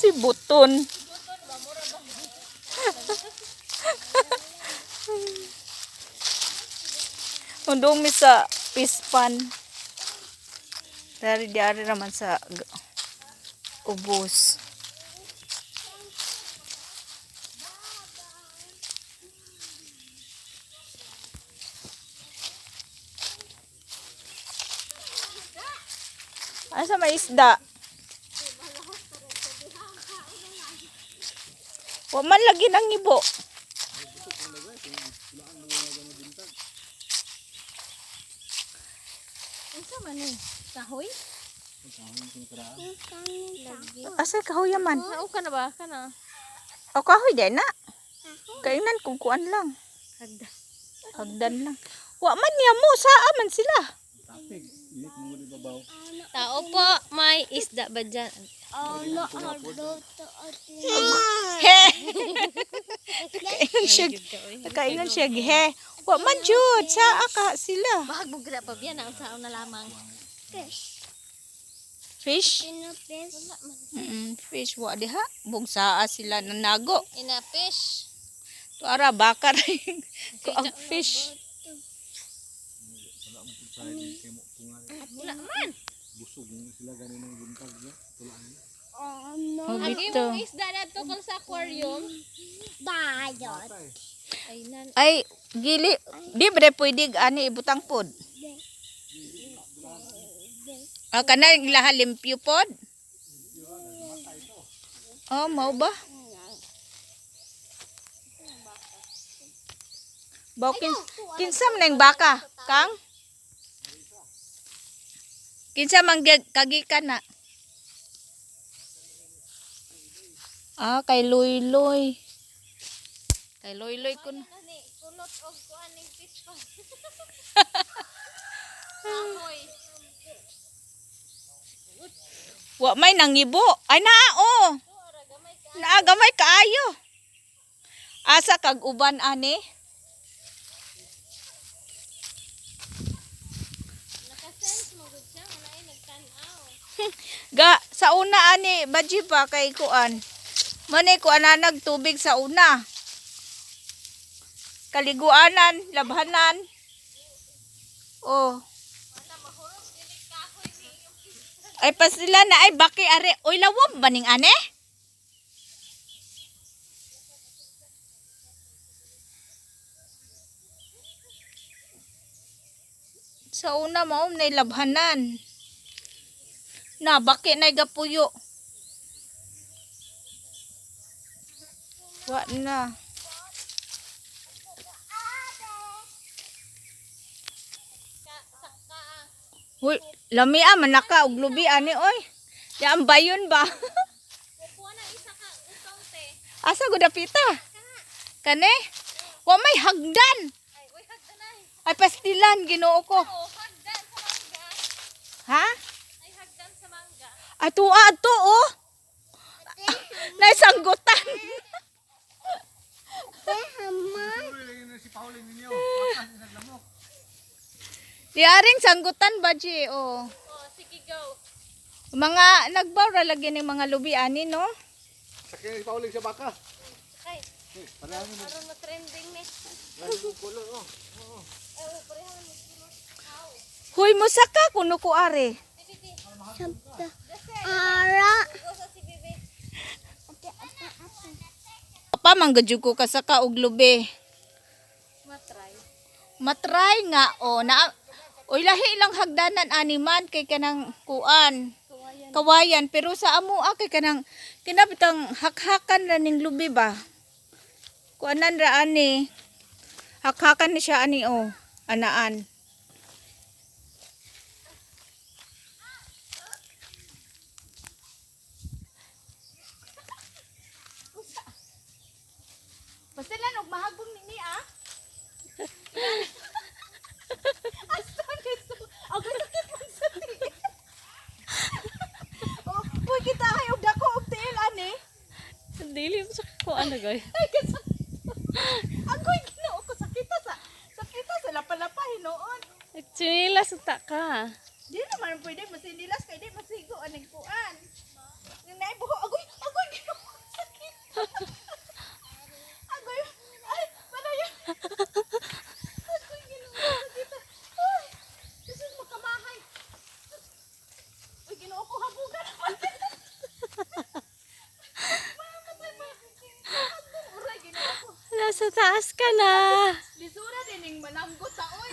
Si Buton. Undong mi sa pispan. Dari diari naman sa ubos. Asa may isda? Wa man lagi nang ibo. Unsa man ni? Kahoy? Asa kahoy man? Nao ka na ba? Kana. O kahoy di na. Kainan kung kuan lang. Hagda. Hagdan lang. Wa man niya mo saa man sila. Tapig. Init mo di babaw. Tao po, may isda ba dyan? He. Kaingon siya. Kaingon siya he. Wa man jud saa ka sila. Bahag mo gra pa biyan ang sao na lamang. Fish? Fish wa diha. Bug saa sila nanago. Ina fish. Tuara baka rin ko ang fish. Wala mo pud sa kay mo tunga. Wala man. Busog mo sila ganin ng buntag niya. Tulaan niya. Oh, Ang dito. imong isda na to kung sa aquarium. Patay. Ay nan. Ay, gili. Di ba pwede ani ibutang pod? Ah, kana yung ilaha limpyo pod? Oh, mao ba? Baw kinsa man ang baka, Kang? Kinsa man kagikan na? Ah, kay Loy Loy. Kay Loy Loy kun. Nani, kulot og kuan ning fish pa. Kahoy. Wa may nangibo. Ay naa oh. Naa gamay kaayo. Asa kag uban ani? Nakasense mo gud siya wala ay nagtan-aw. Ga sa una ani baji pa kay kuan. Manay kuan na tubig sa una. Kaliguanan, labhanan. Oh. Ay pasila na ay baki are. Oy lawom ba ning ane? Sa una maom na labhanan. Na baki na gapuyo. Wa na. Uy, lami ah, manaka og lubi ani oy. Ya ang bayon ba? Kukuha na isa ka utong te. Asa gud pita? Kani? Wa may hagdan. Ay, uy hagdan ay. Ay pastilan Ginoo ko. Oh, hagdan sa mangga. Ha? Ay hagdan sa mangga. Ato ato oh. Naisanggutan. Tuloy lagi na si Pauling ninyo. Akas ni naglamok. Diaring sanggutan ba ji oh. Oh, sige go. Mga nagbaw ra lagi ni mga lubi ani no. Sakay si Pauling sa baka. Sakay. Eh, parang mo Aron na trending ni. lagi mo kulon oh. Ay, oh, pareha mo kulot. Huy musaka kuno ko are. Ara. si Bebe. Pa manggad ko kasaka og lubi. Matry. Matry nga oh na. Oy lahi lang hagdanan ani man kay kanang kuan. Kawayan. Kawayan pero sa amo ah, kay kanang kinabitang hakhakan ra ning lubi ba. Kuanan ra ani. Hakhakan ni siya ani oh anaan. Basta lang og mahagbong nini ah. Asta nito. Ako sakit man sa tiil. Oh, uy kita ay og dako og tiil ani. Dili mo sa kuan na goy. Ay kasakit. Agoy Ginoo ko sakita sa sakita sa lapalapa hinuon. Chinilas ta ka. Di naman pwede masinilas kay di masigo aning kuan. Nang naibuho agoy agoy. Nasa taas ka na. Lisura din ning malanggot ta oy.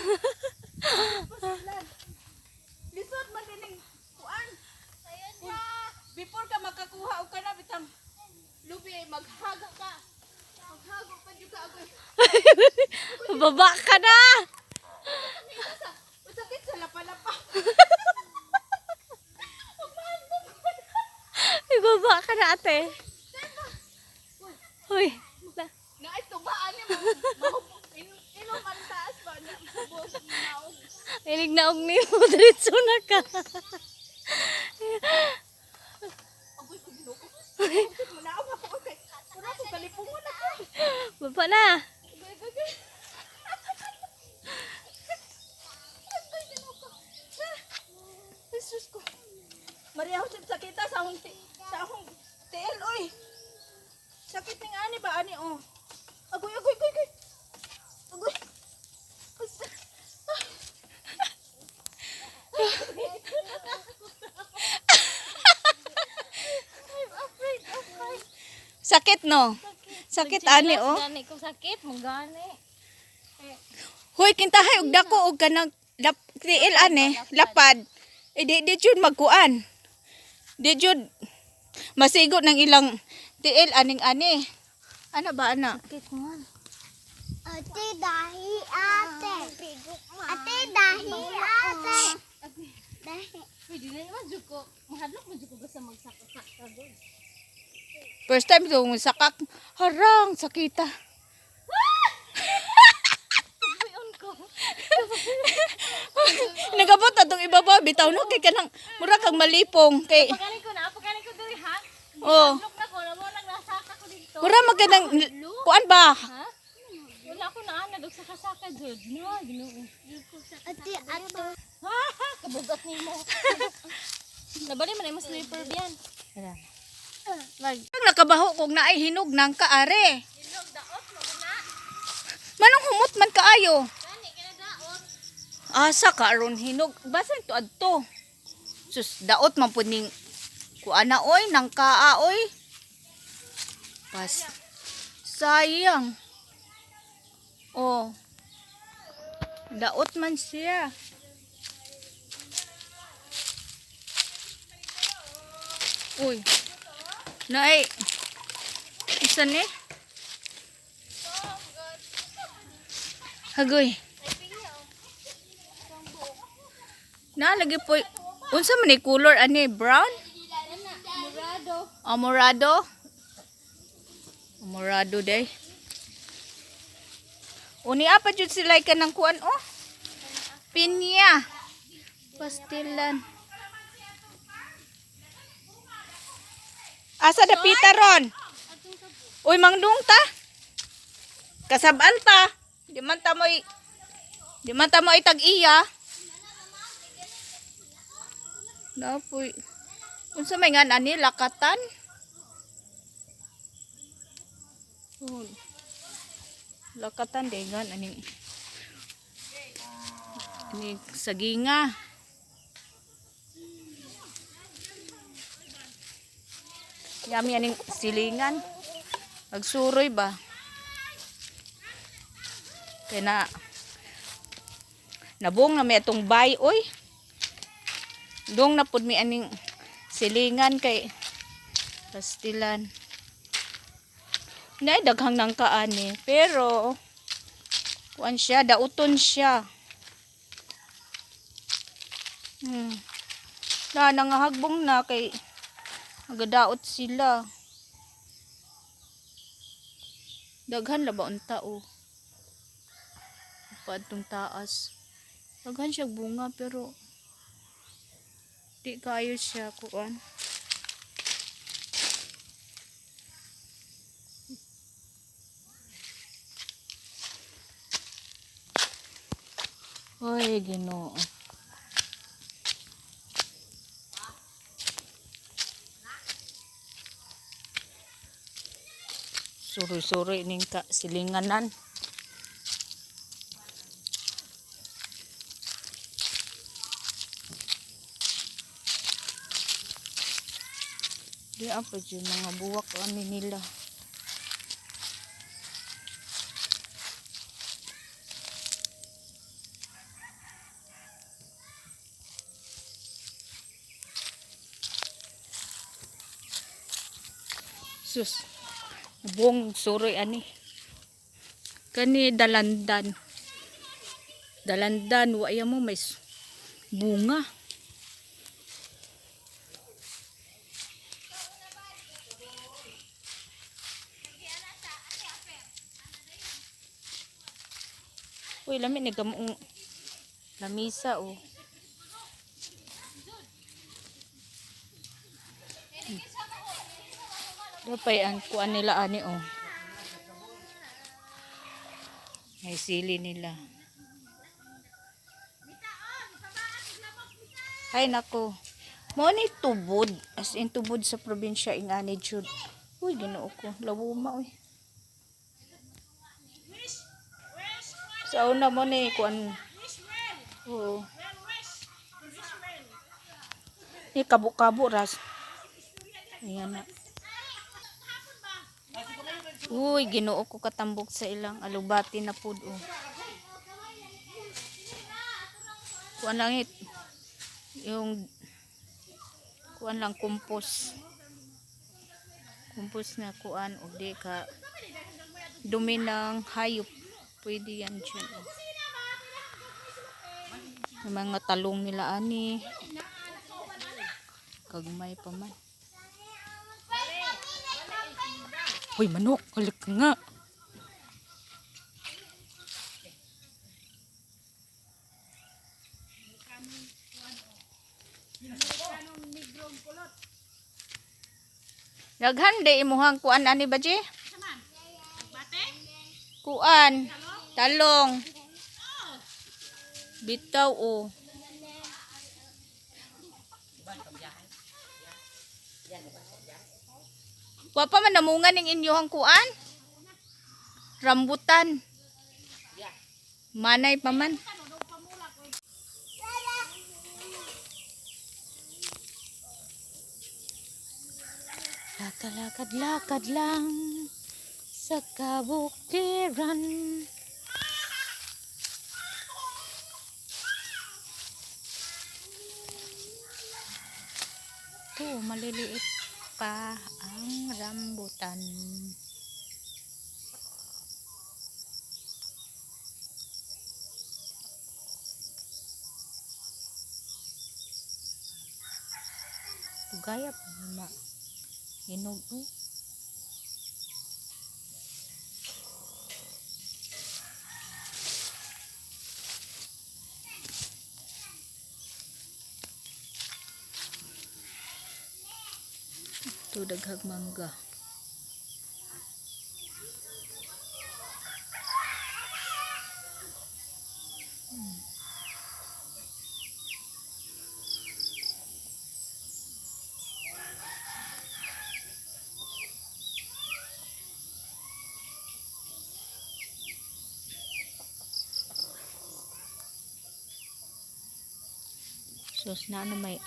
Lisod man din ning kuan. Before ka makakuha og kana bitang lubi ay maghago ka. Maghago pa jud ka agoy. Baba ka na. Masakit sa lapa-lapa. Ibaba ka na, ate. Uy. Naay tubaan ni mo. Ilong ang taas ba na ubos naog. Ilig na og nimo diretso na ka. Agoy ko Ginoo. Mo naog ako kay. Mura ko kalipungon ako. Baba na. Agoy agoy. Agoy. Agoy Ginoo ko. Jesus ko. Maria Jose sakita sa akong TL oy. Sakit ning ani ba ani oh. Agoy agoy agoy agoy. Agoy. Sakit no? Sakit ani oh. Gani ko sakit, manggani. Hoy kintahay og dako og kanang lap, TL ani lapad. Eh di jud magkuan. Di jud masigo ng ilang TL aning ani. Ana ba ana? Sakit man. Ate dahi ate. Ate dahi ate. Dahi. Pwede na naman jud ko. Mahadlok man jud ko basta magsaka-saka gud. First time ko sakak harang sakita. Uy, ko. Nagabot atong ibaba bitaw no kay kanang mura kang malipong kay Pagani ko na, pagani ko diri ha. oh Mahadlok na ko, namo lang nasaka ko dito. mura man kanang kuan ba? Ha? Wala ko na ana dog saka-saka jud. No, Ginoo. Ate ato. Ha, kabugat nimo. Nabali man ay sleeper biyan. Ang nakabaho kog naay hinog nang kaare. Manong humot man kaayo. Gani kana daot. Asa ka aron hinog basan to adto. Sus daot man pud ning kuana oy nang kaa oy. Pas sayang. Oh. Daot man siya. Uy. Naay. Isa ni? Hagoy. Na lagi po. Unsa man ni color ani brown? Murado. Ah, morado. Morado day. Uni apa jud sila ka ng kuan oh. Pinya. Pastilan. Asa da pita ron? Uy mangdung ta. Kasab-an ta. Di man ta mo'y tag-iya. Napoy. Unsa may nga ani lakatan? Oh. Lakatan degan ani. Ni saginga. Yami aning silingan. Nagsuroy ba? Kaya na nabong na may atong bay oy. Dong na pud mi aning silingan kay pastilan. Nay daghang nang kaani pero kuan siya dauton siya. Na nangahagbong na kay nagadaot sila. Daghan la ba unta oh. Paadtong taas. Daghan siya bunga pero di kayo siya kuan. Hoy, Ginoo. Suroy-suroy ning ka silinganan. Di apa dyan mga buwak ani nila. Sus. Buong suroy ani. Kani dalandan. Dalandan wa iya mo may bunga. Uy, lami ni gamong lamisa oh. Dapay ang kuan nila ani oh. May sili nila. Ay nako. Mo ni tubod, as in tubod sa probinsya ingani jud. Uy, Ginoo ko, lawuma uy. Sa una mo ni kuan. Oo. Ni kabo-kabo ras. Ayan na. Uy, Ginoo ko katambok sa ilang alubati na pud oh. Kuan lang it. Yung kuan lang kumpos. Kumpos na kuan o di ka dumi ng hayop. Pwede yan dyan. Oh. Yung mga talong nila ani. Kagmay pa man. Uy, manok, halik ka nga. Daghan di imuhang kuan ani ba, Ji? Kuan, talong. Bitaw oh. Wa pa man namunga ning inyuhang kuan? Rambutan. Manay pa man. Lakad, lakad lang sa kabukiran. Ito, maliliit pa ang rambutan. Tugaya pa ma. Hinog eh. Ito daghag mangga. Sos na ano may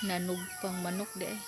nanog pang manok di eh.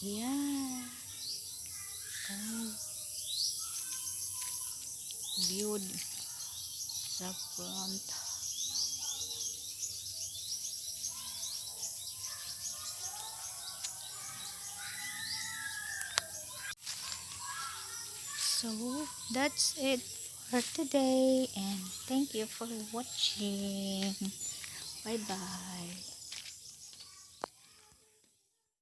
Yeah. Oh. View sa front. So that's it for today and thank you for watching. Bye bye.